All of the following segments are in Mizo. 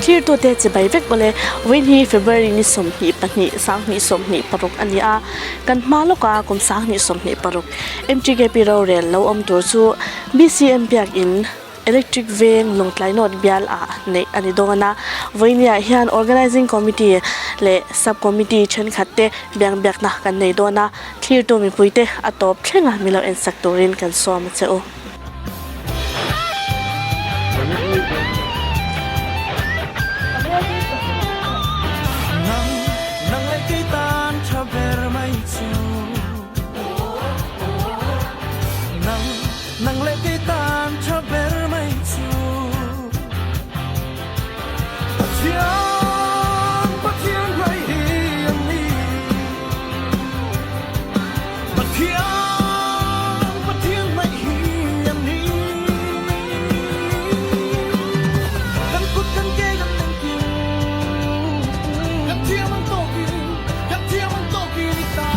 Thirtute chibai vek awle vawiin hi February ni 22 2026 a ni a, kan hma lawka kum 2026 MTKP rorel lo awm tur chu BCM biakin Electric veng Lawngtlai North bial ah neih a ni dawn a, vawinia hian Organising Committee leh Sub Committee thenkhat te biang biakna kan nei dawn a, thlirtu mipui te a tawp thleng a milo ensak turin kan sawm a che u. Nang leh kei tan tha ber mai chu Pathian, Pathian ngaih hi an ni. Pathian, Pathian ngaih hi an ni. Kan kut kan ke kan engkim, kan thiam ang tawkin, kan thiam ang tawkin i ta.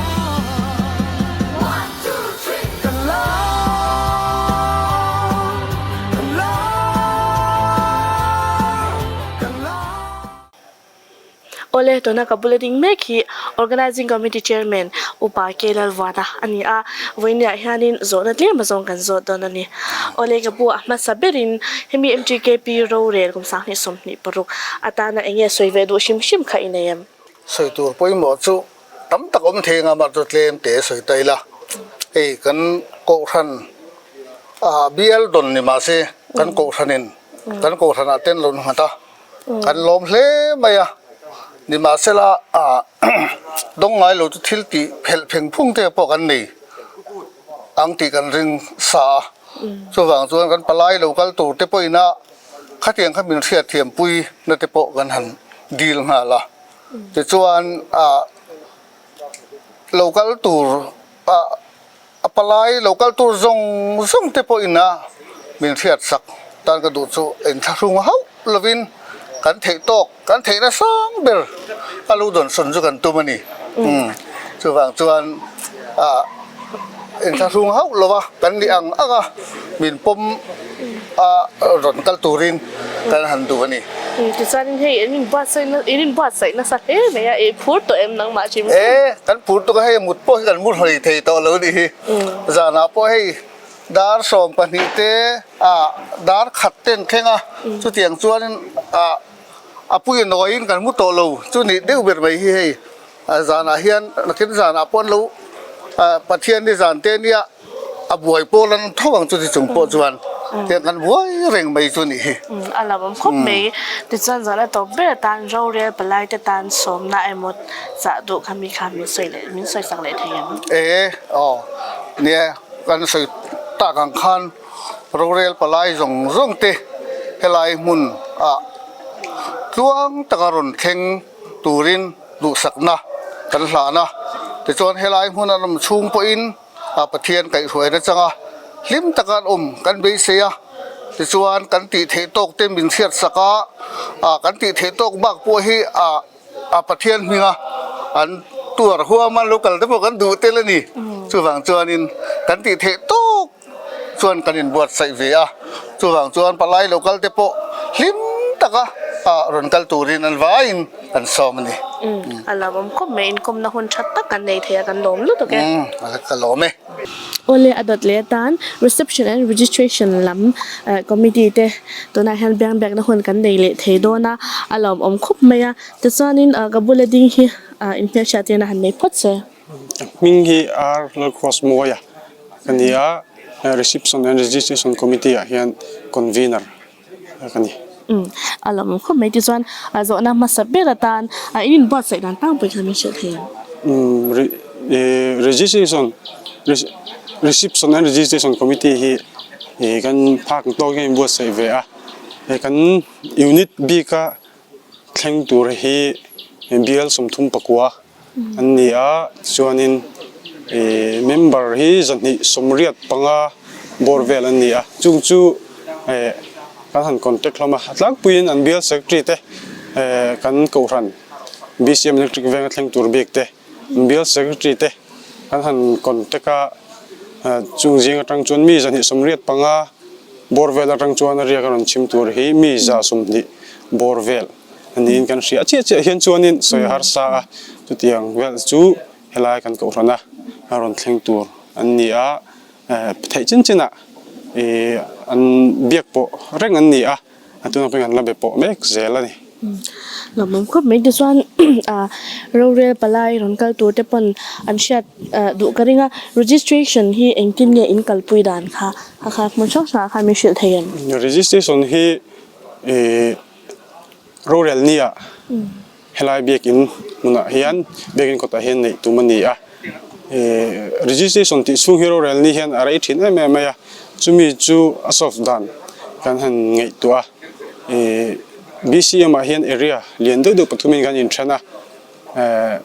Awle, tuna ka bula ding mek hi Organising Committee Chairman Upa K Lalvuana a ni a, vawiiniah hianin zawhna tlem azawng kan zawt dawn a ni. Awle, ka bu a hmasa berin hemi MTKP rorel kum 2026 atana eng nge sawi ve duh hrim hrim kha i nei em? Sawi tur pawimawh chu Tam tak awm thei anga mah chu tlem te sawi ta ila, hei kan kohhran ah bial dawn ni mahse kan kohhranin kan kohhranah ten lo nghat a, kan lawm hle mai a, nimahsela ah dawng ngai lo chu thil tih phelh pheng phung te pawh kan nei ang tih kan ring sa a, chuvang chuan kan palai lo kal tur te pawhin a khatiang kha min hriatthiampui na te pawh kan han dil nghal a. Tichuan ah lo kal tur ah a palai lo kal tur zawng zawng te pawhin a min hriat sak tan ka duh chu inthlahrung hauh lovin kan theih tawk kan theihna sang ber a lo dawnsawn chu kan tum a ni. Chuvang chuan ah inthlahrung hauh lova kan nih ang ang a min pawm a rawn kal turin kan han duh a ni. Tichuanin hei in inbuatsaih in inbuatsaih nasa hle mai a, i phur tawh em nangmah hrim hrim? E, kan phur tuk a hei mut pawh hi kan mu hlei thei tawh lo nih hi. Zanah pawh hei dar 12 te ah dar khat ten thleng a, chutiang chuanin ah a pui nawiin kan mu tawh lo chu nih deuh ber mai hi hei. Zanah hian nakin zanah pawh an lo Pathian ni zan te nia a buai pawl an tho ang chuti chung pawh chuan tiang kan buai reng mai chu nih hi. A lo awm khawp mai. Tichuan zan a tawp ber atan rorel palai te tan sawmna emaw chah duh kha mi kha min sawi leh min sawi sak leh thei ang. E aw nia kan sawi tak ang khan rorel palai zawng zawng te helai hmun ah tluang taka rawn thleng turin duhsakna kan hlan a, tichuan helai hmun an awm chhung pawhin a Pathian kaihhruaina changa hlim taka an awm kan beisei a, tichuan kan tih theih tawk te min hriatsak a, ah kan tih theih tawk bak pawh hi ah a Pathian hminga an tuar huam a lo kal te pawh kan duh tel a ni, chuvang chuanin kan tih theih tawk chuan kan inbuatsaih ve a, chuvang chuan palai lo kal te pawh hlim taka rawn kal turin an vaiin an sawm a ni. Umm, a lawmawm khawp mai, inkawmna hun tha tak kan nei thei a, kan lawm lutuk e. Umm, ka lawm e. Awle a dawt leh atan Reception and Registration lam committee te tunah hian biang biakna hun kan nei leh thei dawn a, a lawmawm khawp mai a, tichuanin ka bula ding hi inhmelhriat tirna han nei phawt se. Hming hi R Lalcross Mawia ka ni a, Reception and Registration Committee ah hian Convener ka ni. Umm, a lawm khawp mai tichuan zawhna hmasa ber atan in inbuatsaih dan tlangpui kha min hrilh thei ang. Umm, Registration, Reception and Registration Committee hi kan phak tawk hian inbuatsaih ve a, kan unit bika thleng tur hi bial 34 an ni a, chuanin ih member hi 285 bawr vel an ni a, chung chu eh. kan han contact hlawm a, a tlangpuiin an bial secretary te kan kohhran BCM Electric Venga thleng tur bik te an bial secretary te kan han contact a, chung zing atang chuan mi 275 bawr vel atang chuan a riak a rawn chhim tur hi mi 120 bawr vel a niin kan hria. A chiah chiah hian chuanin sawi harsa a, chutiang vel chu helai kan kohhran a a rawn thleng tur an ni a, theih chin chinah ih an biak pawh reng an ni a, a tunah pawhin an la be pawh mek zel a ni. Lawmawm khawp mai tichuan ah rorel palai rawn kal tur te pawn an hriat duh ka ring a, registration hi engtin nge in kalpui dan kha a kha hmun hrang hrangah khan min hrilh thei em? Registration hi ih rorel nia Helai biakin hmunah hian biakin kawtah hian neih tum a ni a, ih registration tih chhung hi rorel ni hian a rei thin em em mai a, chumi chu a solve dan kan han ngaihtuah a, ih BCM ah hian area lian deuh deuh pathumin kan inthen a, eh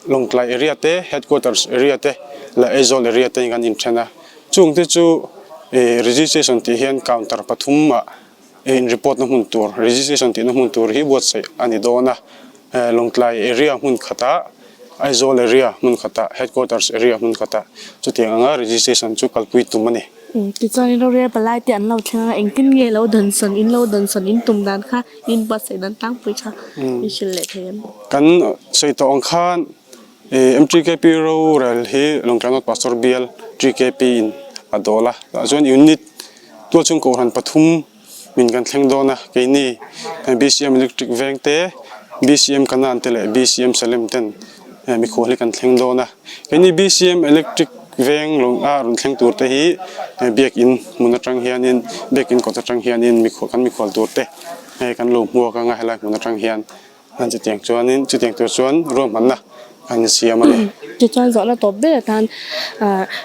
Lawngtlai area te, headquarters area te leh Aizawl area te in kan inthen a, chungte chu ih registration tih hian counter pathum ah In report na hmun tur, registration tihna hmun tur hi buatsaih a ni dawn a, Lawngtlai area hmun khatah, Aizawl area hmun khatah, Headquarters area hmun khatah chutiang anga registration chu kalpui tum a ni. Tichuan rorel palai te an lo thleng a, engtin nge lo dawnsawn, in lo dawnsawn in tum dan kha in buatsaih dan tlangpui kha in hrilh leh thei em? Kan sawi tawh ang khan MTKP rorel hi Lawngtlai North Pastor Bial TKP in a dawl a, tah chuan unit Tualchhung kohhran pathum min kan thleng dawn a, keini BCM Electric Veng te, BCM Kanan te leh BCM Salem ten mikhual hi kan thleng dawn a. Keini BCM Electric Veng lawng a rawn thleng tur te hi biakin hmun atang hianin biakin kawt atang hianin mikhual kan mikhual tur te kan lo hmuak anga helai hmun atang hian. Chutiang chuanin chutiang tur chuan ruahmanna an siam a ni. Tichuan zawhna tawp ber atan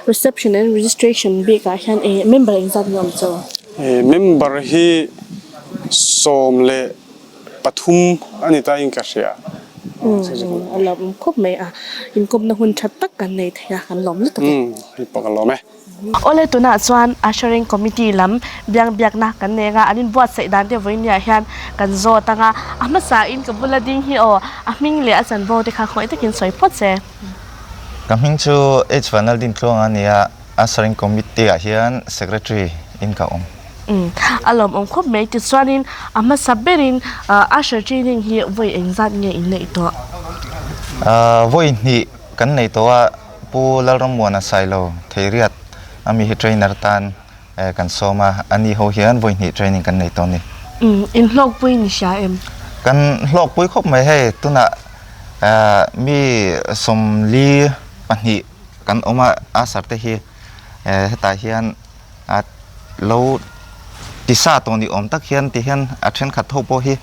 reception and registration bikah hian eng member engzat nge awm chu? Member hi 13 a ni ta in ka hria. A lawm khawp mai a, inkawmna hun tha tak kan nei thei a, kan lawm lutuk e. Hei pawh ka lawm e. Awle tunah chuan Ushering Committee lam biang biakna kan nei anga an inbuatsaih dan te vawinia hian kan zawt anga a hmasa in ka bula ding hi aw a hming leh a chanvo te kha khawngaih takin sawi phawt se. Ka hming chu H Vanaldin Tluanga a ni a, Ushering Committee ah hian Secretary in ka awm. Umm a lawmawm khawp mai tichuanin a hmasa berin Usher training hi vawi engzat nge in neih tawh? Vawi hnih kan nei tawh a. Pu Lalrammuana Sailo Theiriat a mi hi trainer tan kan sawm a, a ni ho hian vawi hnih training kan nei tawh a ni. Umm, in hlawkpui ni hria em? Kan hlawkpui khawp mai hei, tunah mi 42 kan awm a, a sar te hi hetah hian lo tisa tawh ni awm tak hian ti hian a thenkhat ho pawh hi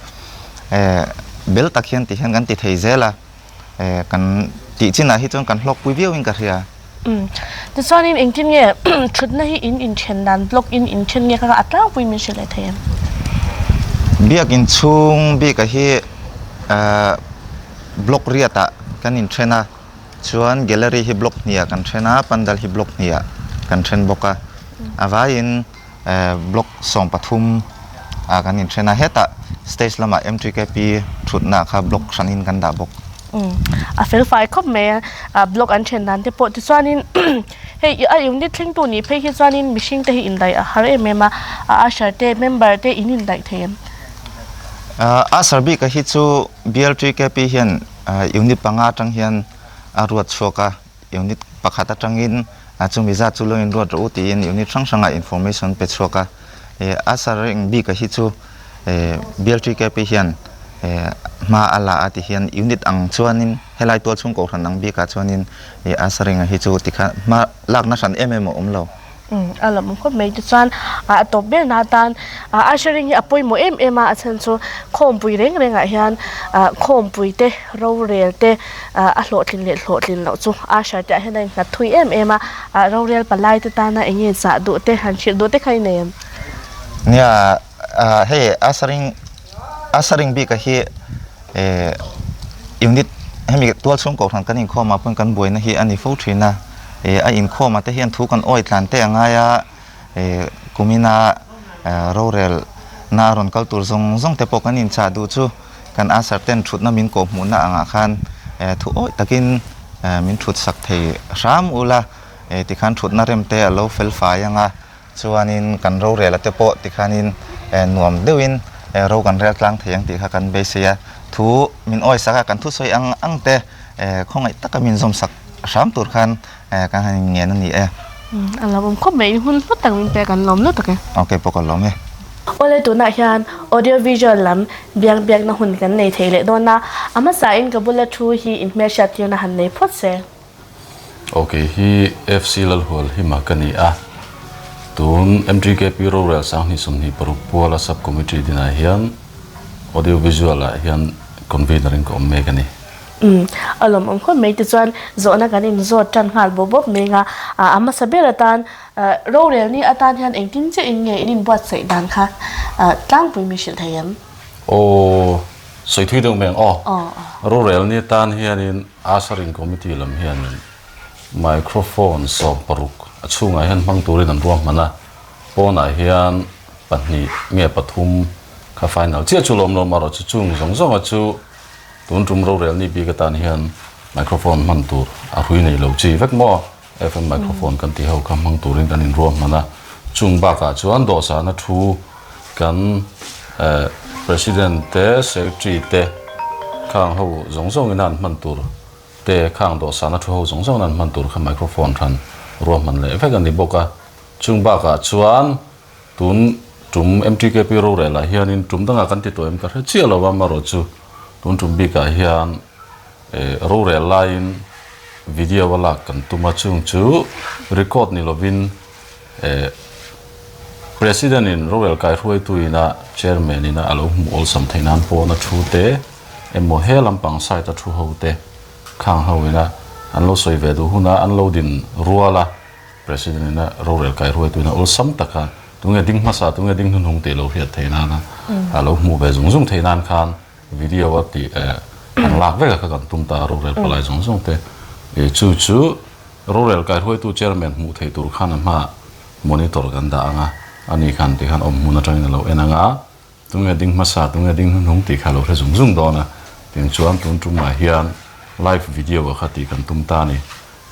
bel tak hian ti hian kan ti thei zel a. Kan tih chinah hi chuan kan hlawkpui viau in ka hria. Umm. Tichuanin engtin nge thutna hi in inthen dan block in inthen nge kha a tlangpui min hrilh leh thei em? Biak inchhung bik a hi block riat ah kan inthen a, chuan gallery hi block hnih ah kan then a, pandal hi block hnih ah kan then bawk a. A vaiin Block 13 ah kan inthen a, hetah stage lamah M3KP thutna kha block hranin kan dah bawk. Umm a fel fai khawp mai a, block an then dan te pawh tichuanin hei a unit thlengtu nih phei hi chuanin mihring te hi indaih a har em em a, a usher te member te in indaih thei em? Usher bik a hi chu BL3KP hian unit panga atang hian a ruat chhuak a, Unit pakhat atangin chumi zat chu lo inruat rawh u tiin unit hrang hrangah information pe chhuak a. A sareng bika hi chu BLTKP hian hma a la a ti hian unit ang chuanin helai tual chhung kohhran ang bikah chuanin a sarenga hi chu tikha hma lakna hran em em a awm lo. A lawmawm khawp mai tichuan a tawp ber na atan ushering hi a pawimawh em em a a chhan chu khawmpui reng reng ah hian khawmpui te rorel te a hlawhtlin leh hlawhtlin loh chu usher te ah hian a innghat thui em em a rorel palai te tana eng nge chah duh te han hrilh duh te kha i nei em? Nia hei ushering ushering bik a hi unit hemi tual chhung kohhran kan inkhawm ah pawhin kan buaina hi a ni fo thin a a inkhawm ah te hian thu kan awi tlan te a ngai a kumina rorel Na rawn kal tur zawng zawng te pawh kan inchah duh chu kan usher ten thutna min kawh hmuhna angah khan thu awih takin min thut sak thei hram ula tikhan thutna rem te a lo fel fai ang a, chuanin kan rorela te pawh tikhanin nuam deuhin ro kan rel tlang thei ang tih kha kan beisei a, thu min awi sak a kan thusawi ang ang te khawngaih taka min zawm sak hram tur khan kan han inngen a ni e. A lo awm khawp mai, hun hlu tak min pek an lawm lutuk e. Ok pawh ka lawm e. Awle tunah hian audio visual lam biak biakna hun kan nei thei leh dawn a, a hmasain ka bula thu hi inhmelhriat tirna han nei phawt se. Ok hi FC Lalhual hima ka ni a, tun MTKP rorel 2026 puala sub committee dinah hian audio visual ah hian convener in ka awm mek a ni. Umm, a lawmawm khawp mai tichuan zawhna kan inzawt tan nghal bawp bawp mai nga, a hmasa ber atan rorel ni atan hian engtin chiah in nge in inbuatsaih dan kha tlangpui mi hrilh thei em? Aw, sawi thui deuh mai ang aw. Rorel ni atan hianin Ushering Committee lam hianin microphone 16 a chhungah hian hmang turin an ruahman a, pawnah hian pahnih nge pathum kha final chiah chu lawm lawm erawh chu chung zawng zawnga chu Tun tum rorel ni bik atan hian microphone hman tur a hrui nei lo chi vek maw? FM microphone kan tih ho kha hmang turin kan inruah hman a, chung bakah chuan dawhsana thu kan President te, Secretary te khang ho zawng zawngin an hman tur te khang dawhsana thu ho zawng zawngin an hman tur kha microphone hran ruahman leh vek a ni bawk a, chung bakah chuan Tun tum MTKP rorel ah hianin tum dangah kan ti tawh em ka hre chiah lo a, amarawh chu tun tum bikah hian rorel laiin video a lak kan tum a, chung chu record ni lovin President in rorel kaihruaitu ina Chairman ina a lo hmuh awlsam theih nan pawna thu te emaw he lampang side a thu ho te khang ho ina an lo sawi ve duh huna an lo din rual a. President ina rorel kai hruaitu ina awlsam taka tunge ding hmasa tunge ding hnuhnung tih lo hriat theih nana a lo hmuh ve zung zung theih nan khan video a tih han lak vek a kha kan tum ta a rorel palai zawng zawng te chu chu rorel kai hruaitu chairman hmuh theih tur khan a hmaah monitor kan dah ang a ani khan tikhan awm hmun atangin a lo en ang a. Tunge ding hmasa, tunge ding hnuhnung tih kha lo hre zung zung dawn a, tiang chuan tun tumah hian live video a kha tih kan tum ta a ni.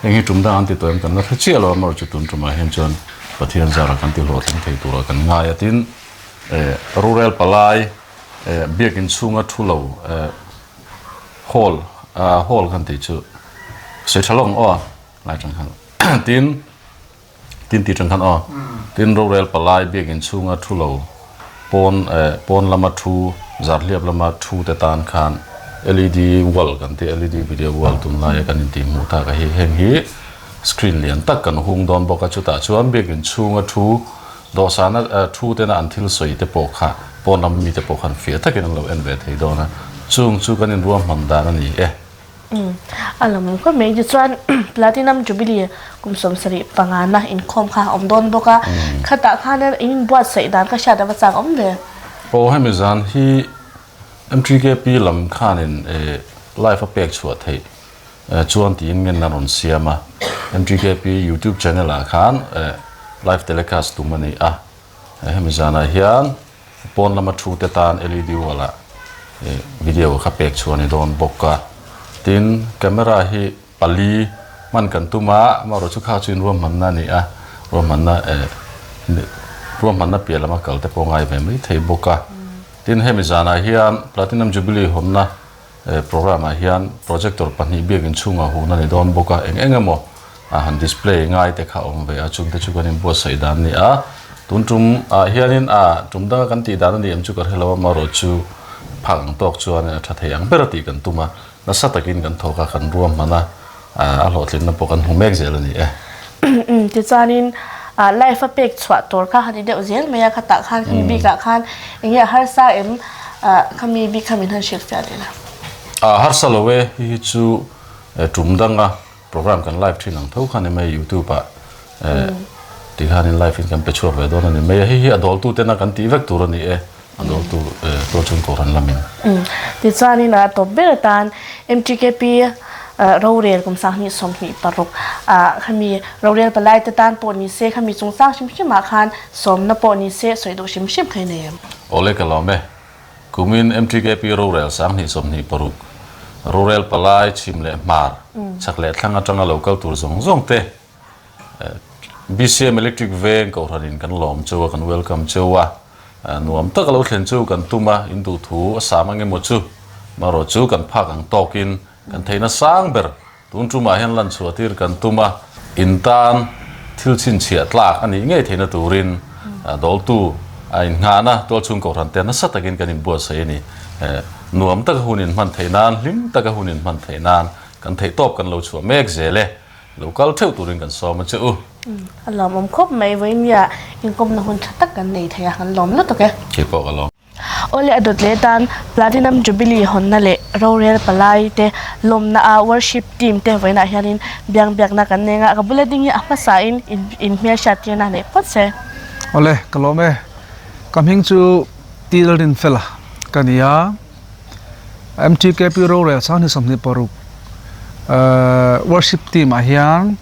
Heng hi tum dang an ti tawh em kan la hre chiah lo a, amaherawhchu chu tun tumah hian chuan Pathian zara kan ti hlawhtling thei turah kan ngai a, tin rorel palai biakin chhunga thu lo hall hall kan tih chu sawi tha lawng aw lai tang khan tin Tin tih tang khan aw. Tin rorel palai biakin chhunga thu lo pawn eh pawn lama thu zarhliap lama thu te tan khan LED wall kan tih LED video wall tunlaia kan intih hmuh tak a hi heng hi screen lian tak kan hung dawn bawk a chutah chuan biakin chhunga thu dawhsana eh thu tena an thil sawi te pawh kha pawn lam mite pawh khan fiah takin an lo en ve thei dawn a chung chu kan inruahman dan a ni e. A lam khawp mai tichuan Platinum Jubilee kum 75 na inkhawm kha a awm dawn bawk a, khatah khan in inbuatsaih dan ka hriat ava chak awm ve. Aw hemi zan hi MTKP lam khanin live a pek chhuah theih chuan tiin ngen a rawn siam a, MTKP YouTube channel ah khan live telecast tum a ni a, hemi zanah hian Pawn lama thu te tan LED wall ah video kha pek chhuah a ni dawn bawk a. Tin, camera hi pali hman kan tum a, amaherawh chu kha chuin ruahmanna a ni a, ruahmanna eh ruahmanna piah lama kal te pawh ngai ve mai thei bawk a. Tin, hemi zanah hian Platinum Jubilee hawnna Programme ah hian projector pahnih biakin chhungah hun a ni dawn bawk a, eng eng emaw a han display ngai te kha a awm ve a, chungte chu kan inbuatsaih dan a ni a, tun tum ah hianin a tum danga kan tih dan a ni em chu ka hre lo a, amaherawh chu phak ang tawk chuan a tha thei ang ber a tih kan tum a, nasa takin kan thawk a, kan ruahman a, a hlawhtlinna pawh kan hmu mek zel a ni e. Tichuanin live a pek chhuah tur kha han ni deuh zel mai a, khatah khan khami bikah khan eng nge a harsa em khami bik kha min han hrilh fiah leh la. A harsa lo e, hei hi chu tum danga program kan live thin ang tho kha ni mai youtube ah tikhanin live in kan pe chhuak ve dawn a ni mai a, hei hi a dawltu tena kan tih vek tur a ni e. A dawltu tual chung Kohhran lamin. Tichuanin a tawp ber atan MTKP Rorel kum 2026 ah khami rorel palai te tan pawh ni se, khami chungchang hrim hrim ah khan sawmna pawh ni se sawi duh hrim hrim kha i nei em? Awle ka lawm e. Kumin MTKP rorel 2026 rorel palai chhim leh hmar chak leh thlang atanga lo kal tur zawng zawng te BCM Electric Veng Kohhranin kan lawm cheu a, kan welcome cheu a, nuam tak a lo thlen chu kan tum a, in duh thu a sam ang emaw chu, marawh chu kan phak ang tawkin kan theihna sang ber tun tumah hian lan chhuah tir kan tum a, in tan thil chhinchhiah tlak a nih ngei theihna turin dawltu a innghahna tualchhung Kohhran te nasa takin kan inbuatsaih a ni. Nuam taka hun inhman theih nan, hlim taka hun inhman theih nan kan theihtawp kan lo chhuah mek zel e. Lo kal theuh turin kan sawm a che u. A lawmawm khawp mai, vawinia inkawmna hun tha tak kan nei thei a, kan lawm lutuk e. Kei pawh ka lawm. Awle a dawt leh tan Platinum Jubilee hawnna leh rorel palai te lawmna a worship team te vawiinah hianin biang biakna kan nei anga ka bula ding hi a hmasa in in hmelhriat tirna neih phawt se. Awle ka lawm e, ka hming chu Til Rinfela ka ni a. MTKP rorel 2026 worship team ah hian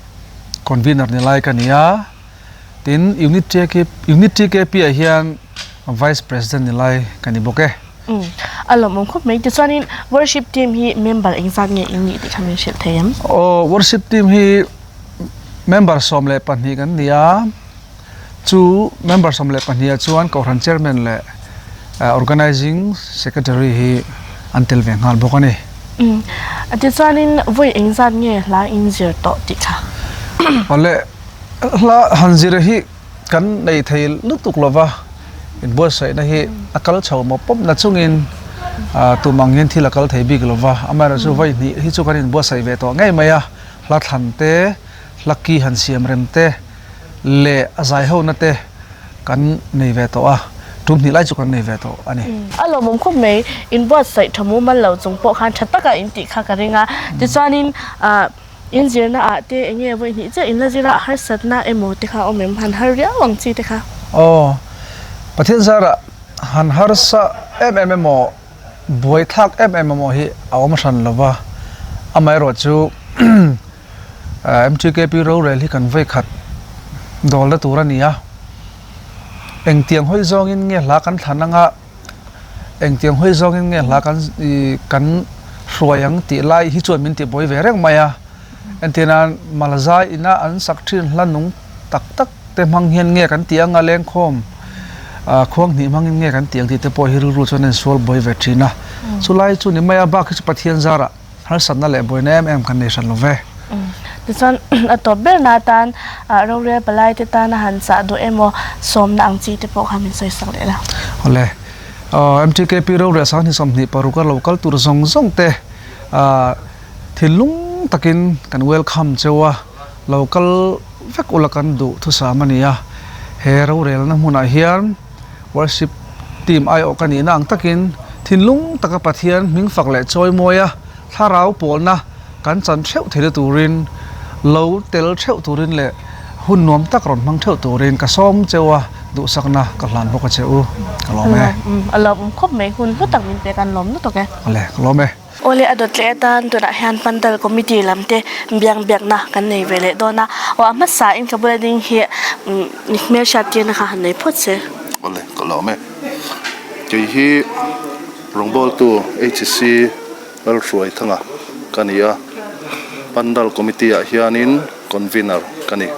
convener ni lai ka ni a, tin unit TK unit TKP ah hian vice president ni lai ka ni bawk e. Umm a lawmawm khawp mai tichuanin worship team hi member engzat nge in nih tih kha min hrilh thei em? Aw worship team hi member 12 kan ni a. Chu member 12 ah chuan Kohhran Chairman leh Organising Secretary hi an tel ve nghal bawk a ni. Umm tichuanin vawi engzat nge hla in zir tawh tih kha? Awle hla han zir hi kan nei thei lutuk lova, inbuatsaihna hi a kal chho mawp mawp na chungin tum ang hian thil a kal thei bik lova, amaherawhchu vawi hnih hi chu kan inbuatsaih ve tawh ngei mai a, hla thlan te, hla ki han siam rem te, leh a zai ho na te kan nei ve tawh a, tum hnih lai chu kan nei ve tawh a ni. A lawmawm khawp mai, in buatsaih tha mumal lo chung pawh khan tha taka in tih kha ka ring a, tichuanin in zirna ah te eng nge vawi hnih chiah in la zir a, harsatna emaw te kha awm em, han har riau ang chi te kha. Aw, Pathian zarah han harsa em em emaw, buaithlak em em emaw hi a awm hran lo va, amaherawhchu MTKP rorel hi kan vawi khat dawlna tur a ni a, engtiang hawi zawngin nge hla kan thlan anga, engtiang hawi zawngin nge hla kan ih kan hruai ang tih lai hi chuan min tihbuai ve reng mai a, entirnan Malzai ina an sak thin hla nung tak tak te hmang hian nge kan tih anga lengkhawm ah khuang hnih hmangin nge kan tih ang tih te pawh hi rilru chuan a insual buai ve thin a, chulai chu ni mai a bak hi chu Pathian zarah. Harsatna leh buaina em em kan nei hran lo ve. Tichuan a tawp berna atan rorel palai te tana han chah duh emaw sawmna ang chi te pawh kha min sawi sak leh la. Awle, MTKP rorel 2026 a lo kal tur zawng zawng te thinlung takin kan welcome cheu a, lo kal vek ula kan duh thusam a ni a. He rorelna hmunah hian Worship team aiawh ka nihna ang takin thinlung taka Pathian hming fak leh chawi mawia thlarau pawlna kan chan theuh theihna turin lo tel theuh turin leh hun nuam tak rawn hmang theuh turin ka sawm cheu a, duhsakna ka hlan bawk a che u. Ka lawm e. A lawmawm khawp mai, hun hlu tak min pek a, an lawm lutuk e. Awle, ka lawm e. Awle a dawt leh atan tunah hian Pandal Committee lam te biang biakna kan nei ve leh dawn a, aw a hmasa in ka bula ding hi hmelhriat tirna kha han nei phawt se. Awle ka lawm e. Kei hi rawngbawltu HC Lalhruaithanga ka ni a, Pandal Committee ah hianin Convener ka ni.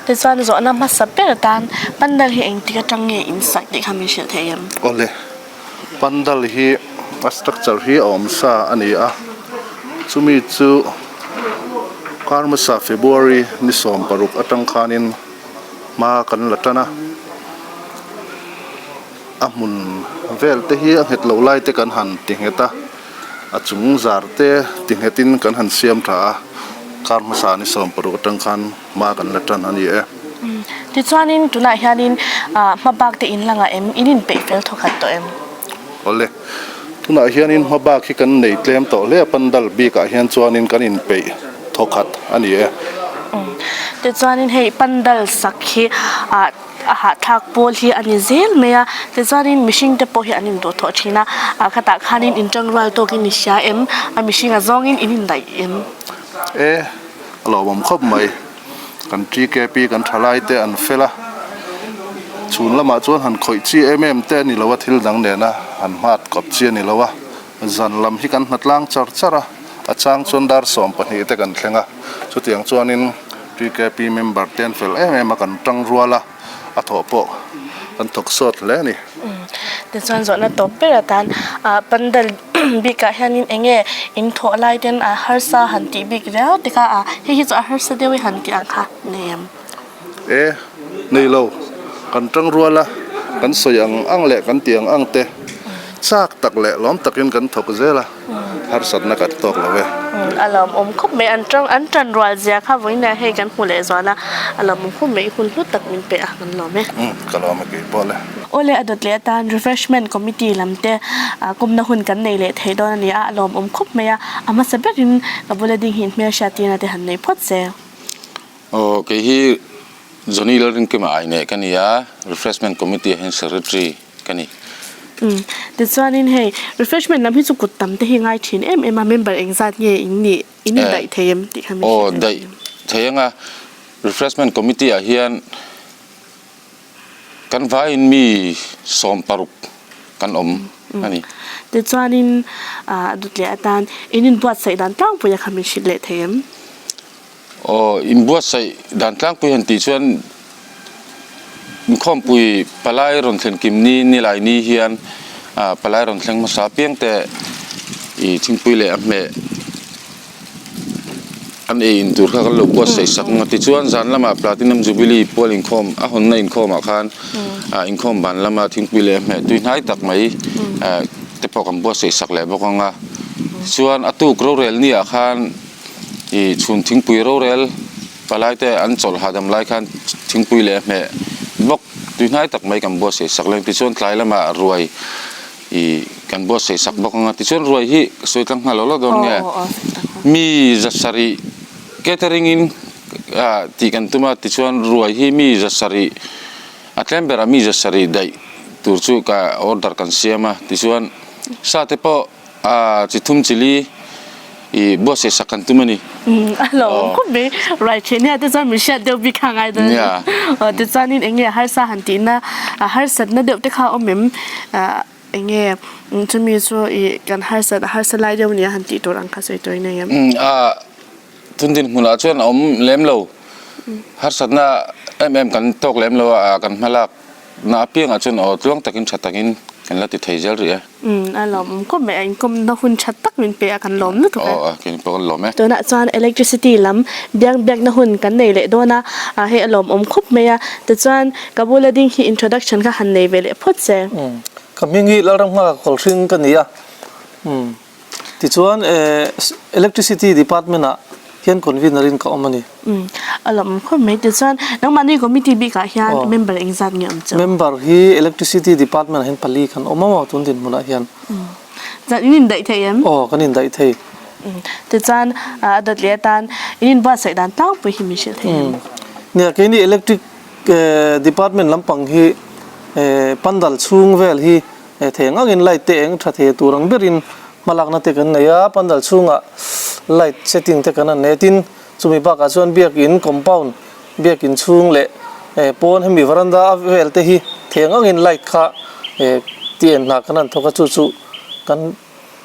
Tichuan zawhna hmasa ber atan Pandal hi engtik atang nge in sak tih kha min hrilh thei em? Awle. Pandal hi a structure hi a awm sa a ni a, chumi chu kar hmasa February ni 16 atang khanin hma kan la tan a, a hmun vel te hi a nghet lo lai te kan han ti nghet a, a chung zar te ti nghetin kan han siam tha a, kar hmasa ni 16 atang khan hma kan la tan a ni e. Tichuanin tunah hianin hma bak te in langah em in inpeih fel thawkhat tawh em? Awle, tunah hianin hma bak hi kan nei tlem tawh hle a, pandal bikah hian chuanin kan inpeih thawkhat a ni e. Tichuanin hei pandal sak hi. a hahthlak pawl hi a ni zel mai a tichuanin mihring te pawh hi an induh thawh thin a ah khatah khanin intangrual tawkin i hria em a mihring a zawngin in indaih em. E a lawmawm khawp mai kan TKP kan thalai te an fel a chhun lamah chuan han khawih chi em em te a ni lo a thil dang nena han hmat kawp chi a ni lo a zan lam hi kan hnatlang char char a a chang chuan dar 12 te kan thleng a chutiang chuanin TKP member te an fel em em a kan tang rual a a thawh pawh kan thawk sawt hle a ni. Tichuan zawhna tawp ber atan ah pandal bikah hianin eng nge in thawh lai ten a harsa han tih bik riau te kha a hei hi chu a harsa deuh i han tih ang kha nei em? E, nei lo. Kan tang rual a, kan sawi ang ang leh kan tih ang ang te chak tak leh lawm takin kan thawk zel a. Harsatna kan tawk lo e. A lawmawm khawp mai, an tang an tan rual zia kha vawiinah hei kan hmu leh zual a, a lawmawm khawp mai, hun hlu tak min pe a, kan lawm e. Umm ka lawm e kei pawh le. Awle a dawt leh atan refreshment committee lam te kawmna hun kan nei leh thei dawn a ni a, a lawmawm khawp mai a, a hmasa berin ka bula ding hi hmel hriat tirna te han nei phawt se. Aw kei hi Johnny Lalrinkima Aine ka ni a, refreshment committee ah hian secretary ka ni. Umm tichuanin hei refreshment lam hi chu kut tam te hi ngai thin em em a, member engzat nge in nih in indaih thei em tih kha min hrilh Aw daih thei anga refreshment committee ah hian kan vaiin mi 16 kan awm a ni. Tichuanin a dut leh atan in inbuatsaih dan tlangpui a kha min hrilh leh thei em? Aw, inbuatsaih dan tlangpui han tih chuan inkhawmpui palai rawn thlen kim ni nilai ni hian ah palai rawn thleng hmasa apiang te ih thingpui leh a hmeh an ei in tur kha kan lo buatsaih sak ang a tichuan zan lamah Platinum Jubilee pual inkhawm a hawnna inkhawmah khan ah inkhawm ban lama thingpui leh a hmeh tuihnai tak mai ah te pawh kan buatsaih sak leh bawk ang a tichuan a tuk rorel ni ah khan. Ih chhun thingpui rorel palai te an chawlh hahdam lai khan thingpui leh a hmeh bawk tuihnai tak mai kan buatsaih sak leng tichuan tlai lamah ruai ih kan buatsaih sak bawk anga tichuan ruai hi sawi tlang nghal lo lo dawn nge mi 700 catering in ah tih kan tum a tichuan ruai hi mi 700 a tlem berah mi 700 daih tur chu ka order kan siam a tichuan sa te pawh. A chi thum chili i buatsaih sak kan tum a ni. A lo awm khawp mai. Ruai theih nia te chuan min hriat deuh bik kha a ngai dawn a ni. Aw tichuanin eng nge harsa han tihna harsatna deuh te kha a awm em? Eng nge chumi chu i kan harsat harsa lai deuh nia han tih tur ang kha sawi tur in nei em? A tun dinhmunah chuan a awm lem lo. Harsatna em em kan tawk lem lo a, kan hmalak na apiangah chuan aw tluang takin tha takin kan la ti thei zel rih e. Umm a lawmawm khawp mai a, inkawmna hun tha tak min pe a kan lawm lutuk e. Aw a keini pawh kan lawm e. Tunah chuan electricity lam biang biakna hun kan nei leh dawn a, ah hei a lawmawm khawp mai a, tichuan ka bula ding hi introduction kha han nei ve leh phawt che. Umm ka hming hi Lalram nghak Kawlhring ka ni a, umm tichuan electricity department ah hian convener in ka awm a ni. Umm a lawm khawp mai tichuan nangmahni committee bikah hian member engzat nge awm chu? Member hi electricity department ah hian pali kan awm a maw tun dinhmunah hian. Umm chuan in indaih thei em? Aw kan indaih thei. Umm tichuan a dawt leh atan in inbuatsaih dan tlangpui hi min hrilh thei em? Nia keini electric department lampang hi pandal chhung vel hi thei ang angin light te eng tha thei tur ang berin hmalakna te kan nei a, pandal chhungah light setting te kan han nei a tin Chumi bakah chuan biakin compound, biakin chhung leh pawn hemi veranda vel te hi theng angin light kha ti en hna kan han thawk a, chu chu kan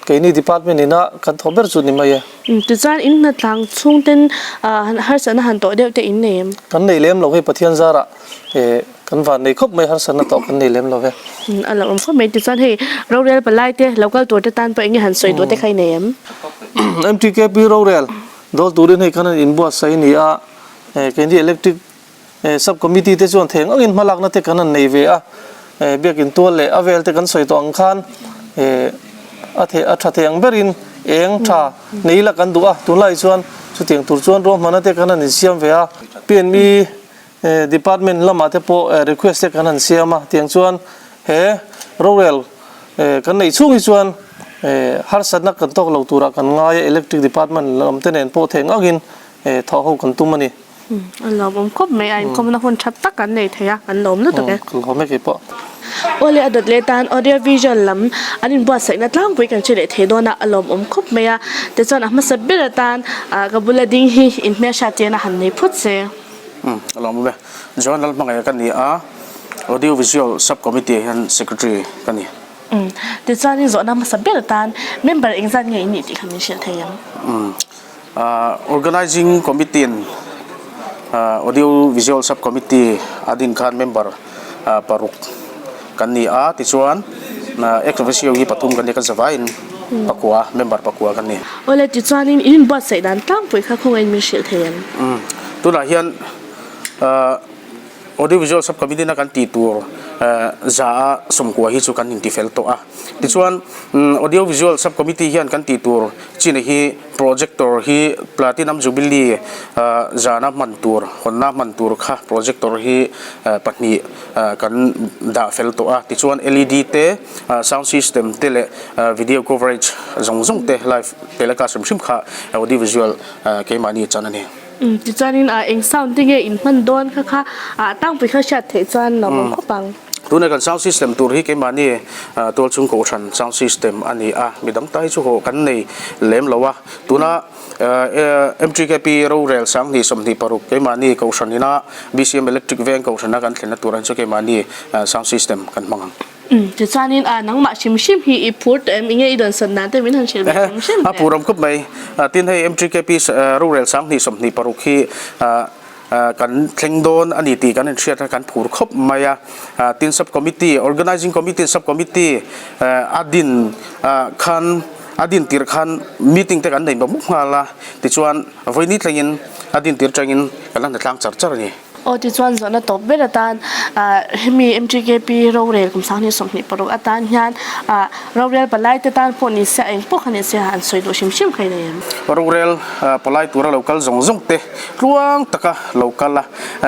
keini department ina kan thawh ber chu ni mai e. Tichuan in hnatlang chhung ten harsatna han tawh deuh te in nei em? Kan nei lem lo hei Pathian zarah kan van nei khawp mai harsatna tawh kan nei lem lo ve. A lo awm khawp mai tichuan hei rorel palai te local tur te tan pawh enge han sawi duh te kha i nei em? MTKP rorel Dawl turin hei khan an inbuatsaih a ni a, keini electric sub committee te chuan theng angin hmalakna te kan han nei ve a, biakin tual leh a vel te kan sawi tawh ang khan a the a tha thei ang berin eng tha nei ila kan duh a, tunlai chuan chutiang tur chuan ruahmanna te kan han insiam ve a, PNB Department lamah te pawh request te kan han siam a, tiang chuan he rorel kan neih chhung hi chuan harsatna kan tawk lo turah kan ngai a, electric department lam te nen pawh theng angin thawh ho kan tum a ni. A lawmawm khawp mai a, inkawmna hun tha tak an nei thei a, an lawm lutuk e. Kan lawm e kei pawh. Aw le a dawt leh tan audio visual lam an inbuatsaihna tlangpui kan hre leh thei dawn a, a lawmawm khawp mai a. Tichuan a hmasa ber atan ka bula ding hi inhmelhriat chian a han nei phawt se. A lawmawm e. Joan Lalhmangaih ka ni a, audio visual sub committee ah hian secretary ka ni. Tichuan zawhna hmasa ber atan member engzat nge in nih tih kha min hrilh thei ang. Organizing Committee in Audio Visual Sub Committee a din khan member paruk kan ni a, tichuan ex officio hi pathum kan ni a, kan zavaiin pakua member pakua kan ni. Awle tichuanin in inbuatsaih dan tlangpui kha khawngaih min hrilh thei em? Tunah hian Audio Visual Sub Committee na kan tih tur za a sawmkua hi chu kan intifel tawh a. Tichuan Audio Visual Sub Committee hian kan tih tur chin hi projector hi Platinum Jubilee zana hman tur, hawnna hman tur kha projector hi pahnih kan dah fel tawh a. Tichuan LED te, sound system te leh video coverage zawng zawng te live telecast hrim hrim kha Audio Visual keimahni chan a ni. Tichuanin eng sound te nge in hman dawn kha kha tlangpui kha hriat theih chuan lo awm khawp ang. Tuna kan sound system tur hi keimahni tualchhung kohhran sound system a ni a, midang ta hi chu haw kan nei lem lo a. Tuna MTKP rorel sanghnih 26 keimahni kohhran ina BCM Electric Veng kohhrana kan thlenna tur ah hian chu keimahni sound system kan hmang ang. Umm tichuanin a nangmah hrim hrim hi i phur tawh em? Enge i dawn sat nan te min han hrilh ve hrim hrim A phur awm khawp mai. Tin hei MTKP rorel 2026 hi kan thleng dawn a ni tih kan inhriat a kan phur khawp mai a. Tin sub committee organizing committee sub committee a din khan a din tir khan meeting te kan nei bawk nghal a. Tichuan vawiini thlengin a din tir tangin kan la hnatlang char char a ni. Aw tichuan zawhna tawp ber atan hemi MTKP rorel kum 2026 atan hian rorel palai te tan pawh ni se a eng pawh kha ni se an sawi duh hrim hrim kha i nei em? Rorel palai tura lo kal zawng zawng te tluang taka lo kal a,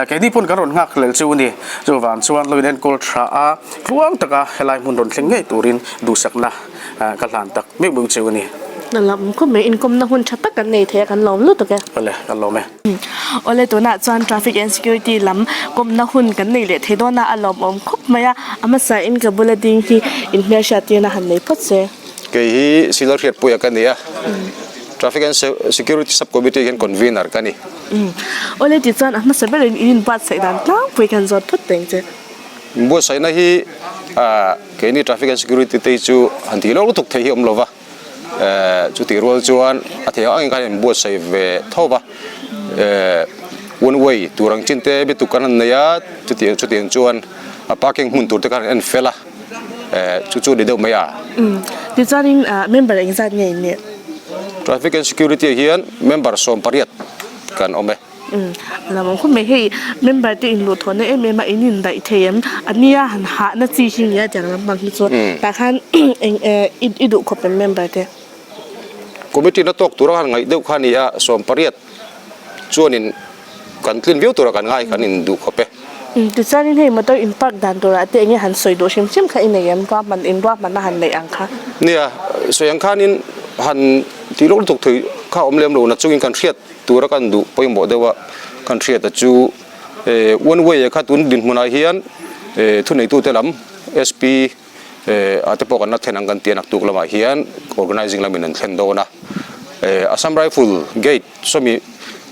keini pawn kan rawn nghak hlel chu a ni. Chuvang chuan lo in enkawl tha a, tluang taka helai hmun rawn thleng ngei turin duhsakna ka hlan tak meuh meuh chu a ni. Ka lawm khawp mai, inkawmna hun tha tak kan nei thei a, kan lawm lutuk e. Awle, kan lawm e. Awle tunah chuan traffic and security lam kawmna hun kan nei leh thei dawn a, a lawmawm khawp mai a, a hmasa in ka bula ding hi inhmelhriat tirna han nei phawt se. Kei hi Silal Hriatpuia ka ni a, Traffic and Security Sub Committee hian Convener ka ni. Awle tichuan a hmasa berin in inbuatsaih dan tlangpui khan zawt phawt teng che. Inbuatsaihna hi keini Traffic and Security te hi chu han tih lawk lutuk thei hi a awm lova. Chutih rual chuan a theih ang angin khan in buatsaih ve tho va, one way tur ang chin te bituk kan han nei a, chutiang chutiang chuan a parking hmun tur te khan an en fel a, chu chu a ni deuh mai a. Tichuanin member engzat nge in nih? Traffic and Security ah hian member 18 kan awm e. Umm lam awm khawp mai hei member te in luh thawhna em em a in in daih thei em a nia han hah na chi hi nia tiang lampang hi chu tah khan eng eh i duh khawp em member te. Committee na tawk tura han ngaih deuh kha a ni a 18 chuanin kan tlin viau tura kan ngai kan in duh khawp e. Umm tichuanin hei motor in park dan turah te enge han sawi duh hrim hrim kha i nei em ruahman in ruahman a han neih ang kha. Nia sawi ang khanin han tih lawk lutuk thei kha awm lem lo na chungin kan hriat Tura kan duh pawimawh deuh a kan hriat a chu one way ah kha tun dinhmunah hian thuneitute lam SP ah te pawh kan la thlen ang kan ti a naktuk lamah hian organizing lamin an thlen dawn a Assam Rifle gate sawmi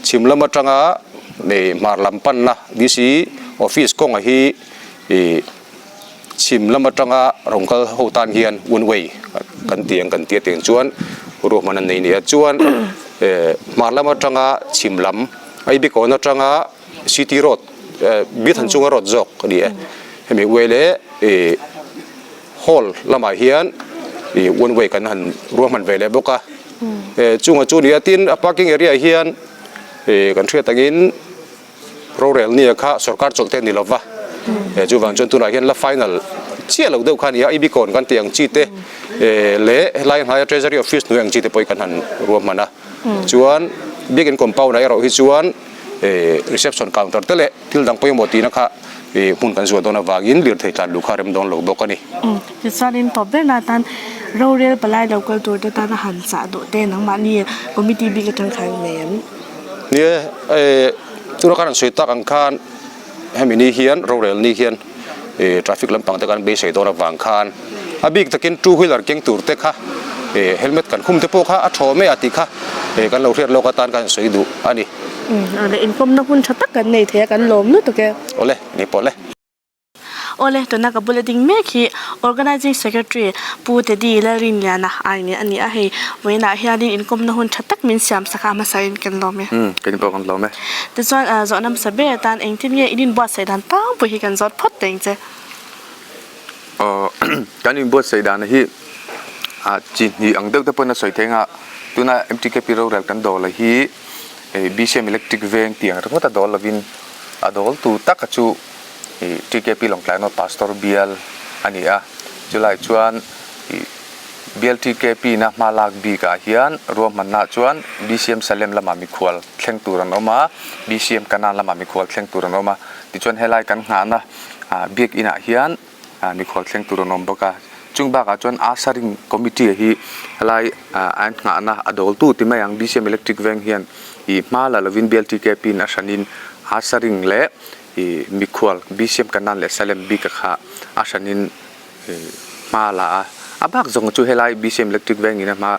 chhim lam atanga hmar lam panna DC office kawngah hi Chhim lam atanga rawn kal ho tan hian one way kan ti ang kan ti a tiang chuan ruahman an nei nia chuan hmar lam atanga chhim lam Aibikawn atanga city road Biathan chunga road zawk a ni e hemi way leh hall lamah hian one way kan han ruahman ve leh bawk a chungah chu nia tin a parking area ah hian kan hriat angin. Rorel nia kha sorkar chawlh te a ni lova, chuvang chuan tunah hian la final chiah lo deuh kha a ni a, Ibicon kan tih ang chi te leh helai hnaia Treasury Office hnuai ang chi te pawh hi kan han ruahman a, chuan Biakin compound ah erawh hi chuan reception counter te leh thil dang pawimawh tihna kha hmun kan zuah dawn avangin lirthei tlan luh kha a rem dawn lo bawk a ni. Tichuanin tawp ber na atan rorel palai lo kal tur te tana han chah duh te nangmahni committee bik atang khan nei em? Nia. Tuna khan an sawi tak ang khan hemi ni hian rorel ni hian ih traffic lampang te kan beisei dawn avang khan a bik takin two wheeler keng tur te kha ih helmet kan khum te pawh kha a thaw mai a tih kha ih kan lo hriat lawk atan kan sawi duh a ni. Awle inkawmna hun tha tak kan nei thei a kan lawm lutuk e. Awle ni pawh le. Awle, tuna ka bula ding mek hi Organising Secretary Pu Teddy Lalrinliana ai nih a ni a, hei vawiinah hianin inkawmna hun tha tak min siam sak a, hmasain kan lawm e. Umm, kan pawh kan lawm e. Tichuan, zawhna hmasa ber atan engtin nge in inbuatsaih dan tlangpui hi kan zawt phawt teng che? Aw, kan inbuatsaih dan hi chi hnih ang deuh te pawhin a sawi thei ang a, tuna MTKP rorel kan dawl hi BCM Electric veng tih ang ringawt a dawl lovin a dawltu taka chu ih TKP Lawngtlai North Pastor bial a ni a, chulai chuan ih bial TKP na hma lak bik ah hian ruahmanna chuan BCM Salem lamah mikhual thleng tur an awm a, BCM Kanan lamah mikhual thleng tur an awm a, tichuan helai kan nghahna ah biakin ah hian ah mikhual thleng tur an awm bawk a, chung bakah chuan Ushering Committee hi helai ah an nghahna a dawltu ti mai ang BCM Electric Veng hian ih hma la lovin bial TKP in a hranin Ushering leh I mikhual BCM Kanan leh Salem bik a kha a hranin hma a la a, a bak zawng chu helai BCM Electric Veng in a hma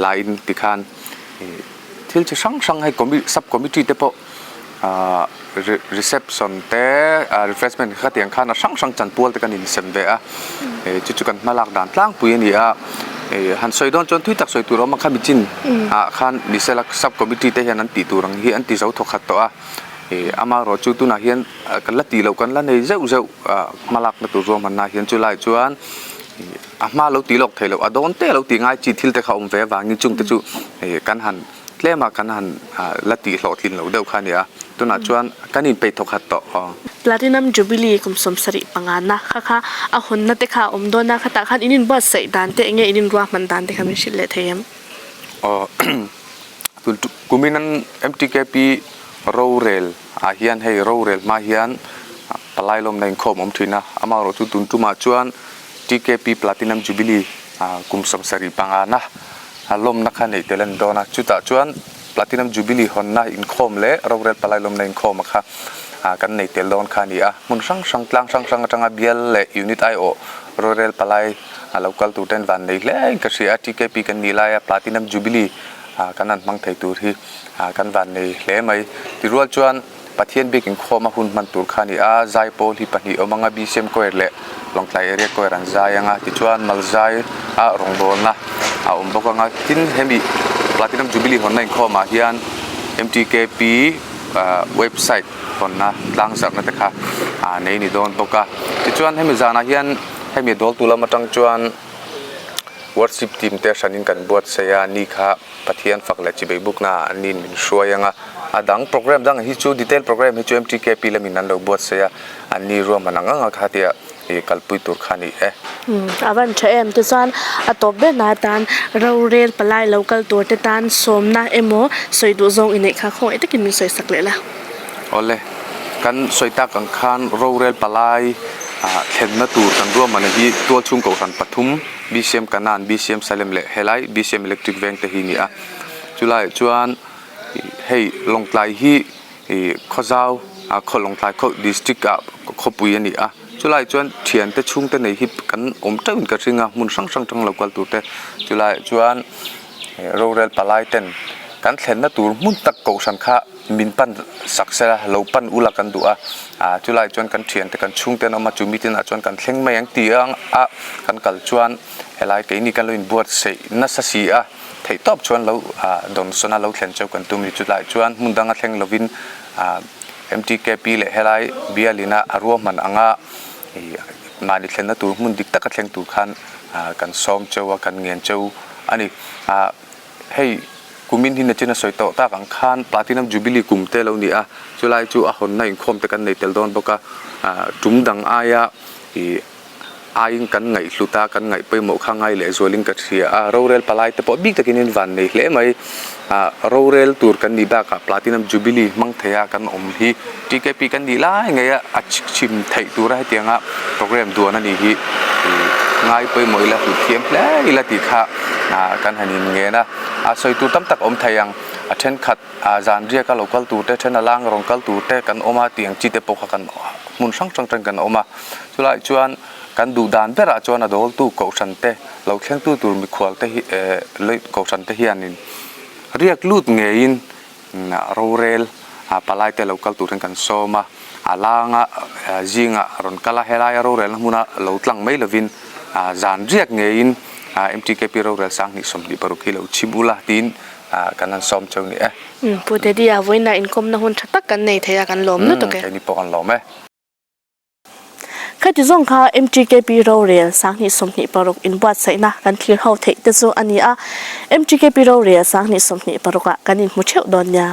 laiin tikhan thil chi hrang hrang hei sub committee te pawh ahh reception te refreshment kha tiang khan a hrang hrang chanpual te kan insem ve a, chu chu kan hma lak dan tlangpui a ni a, han sawi dawn chuan thui tak sawi tur a awm a khami chin ah khan nisela sub committee te hian an tih tur ang hi an ti zo thawkhat tawh a. Ih amaherawh chu tunah hian kan la tih loh kan la nei zeuh zeuh ah hma lakna tur ruahmanna hian chulai chuan ih a hma lo tih lawk theih loh a dawn te lo tih ngai chi thil te kha awm ve avangin chung te chu ih kan han tlem a kan han ah la tih hlawhtlin loh deuh kha a ni a tunah chuan kan inpeih thawkhat tawh aw. Platinum Jubilee kum sawmsarih pangana kha kha a hawnna te kha a awm dawn a khatah khan in inbuatsaih dan te eng nge in inruahman dan te kha min hrilh leh thei em? Aw. Kumin an MTKP rorel ah hian hei rorel hma hian palai lawmna inkhawm awm thin a, amaherawh chu tun tumah chuan TKP Platinum Jubilee kum 75 na lawmna kha neih tel a ni dawn a, chutah chuan Platinum Jubilee hawnna inkhawm leh rorel palai lawmna inkhawma kha kan nei tel dawn kha a ni a, hmun hrang hrang tlang hrang hrang atanga bial leh unit aiawh rorel palai a lo kal tur ten van nei hle in ka hria a, TKP kan nih laia Platinum Jubilee kan han hmang thei tur hi kan van nei hle mai. Tirual chuan Pathian biak inkhawm a hun hman tur kha a ni a, zai pawl hi pahnih awm anga BCM Choir leh Lawngtlai Area Choir an zai anga tichuan Malzai a rawngbawlna a awm bawk anga tin hemi Platinum Jubilee hawnna inkhawmah hian MTKP website hawnna tlangzarhna te kha nei ni dawn bawk a. Tichuan hemi zanah hian Hemi dawltu lam atang chuan worship team te hranin kan buatsaih a, ni kha Pathian fak leh chibei bukna ah an niin min hruai ang a, a dang program dang hi chu detail program hi chu MTKP lamin an lo buatsaih a, an ni ruahman ang ang a kha tia ih kalpui tur kha a ni e. Umm a van tha em tichuan a tawp ber na atan rorel palai lo kal tur te tan sawmna emaw sawi duh zawng i neih kha khawngaih takin min sawi sak leh la. Awle, kan sawi tak ang khan rorel palai ah thlenna tur kan ruahmanna hi tualchhung kohhran pathum, BCM Kanan, BCM Salem leh helai BCM Electric Veng te hi a ni a. Chulaiah chuan hei Lawngtlai hi ih Khawzau ah khaw Lawngtlai khaw district ah khawpui a ni a. Chulaiah chuan thiante chhungte nei hi kan awm teuhin ka hring a, hmun hrang hrang tang lo kal tur te. Chulaiah chuan rorel palai ten kan thlenna tur hmun tak kohhran kha Min pan sak sela, lo pan ula kan duh a, ah chulai chuan kan thiante kan chhungte an awm a, chu meeting ah chuan kan thleng mai ang ti ang a kan kal chuan helai keini kan lo inbuatsaih nasa si a, theih tawp chuan lo ah dawnsawn a lo thlen cheu kan tum ni chulai chuan hmun danga thleng lovin ah MTKP leh helai bialin a a ruahman anga ih mahni thlenna tur hmun dik taka thleng tur khan ah kan sawm cheu a kan ngen cheu a ni ah. Hei, kumin hi nachin a sawi tawh tak ang khan Platinum Jubilee kum te lo ni a, chulai chu a hawnna inkhawm te kan nei tel dawn bawk a, tum dang aia ih aiin kan ngaihhlut a, kan ngaih pawimawh kha ngai leh zualin ka hria a, rorel palai te pawh bik takin in van nei hle mai, rorel tur kan nih bakah Platinum Jubilee hmang thei a kan awm hi TKP kan nih lai ngei a, a chhim theih tura hetianga program duan a nih hi ih ngai pawimawh ila hlut thiam hle ila tih kha ah kan han in ngen a, a sawi tur tam tak awm thei ang. A thenkhat zan riaka lo kal tur te, then a lang rawn kal tur te kan awm a tih ang chi te pawh kha kan hmun hrang hrang atangin kan awm a. Chulaiah chuan kan duh dan berah chuan a dawltu kohhran te lo thlengtu tur mikhual te hi kohhran te hianin riak lut ngeiin rorel palai te lo kal turin kan sawm a, a langa zinga rawn kal a, helaia rorelna hmuna lo tlang mai lovin zan riak ngeiin MTKP rorel 2026 hi lo chhim ula tiin kan han sawm cheu ni e. Pu Teddy-a vawiinah inkawmna hun tha tak kan nei thei a, kan lawm lutuk e. Keini pawh kan lawm e. Khati zawng kha MTKP rorel 2026 inbuatsaihna kan thlir ho theih te chu a ni a, MTKP rorel 2026 ah kan inhmu theuh dawn nia.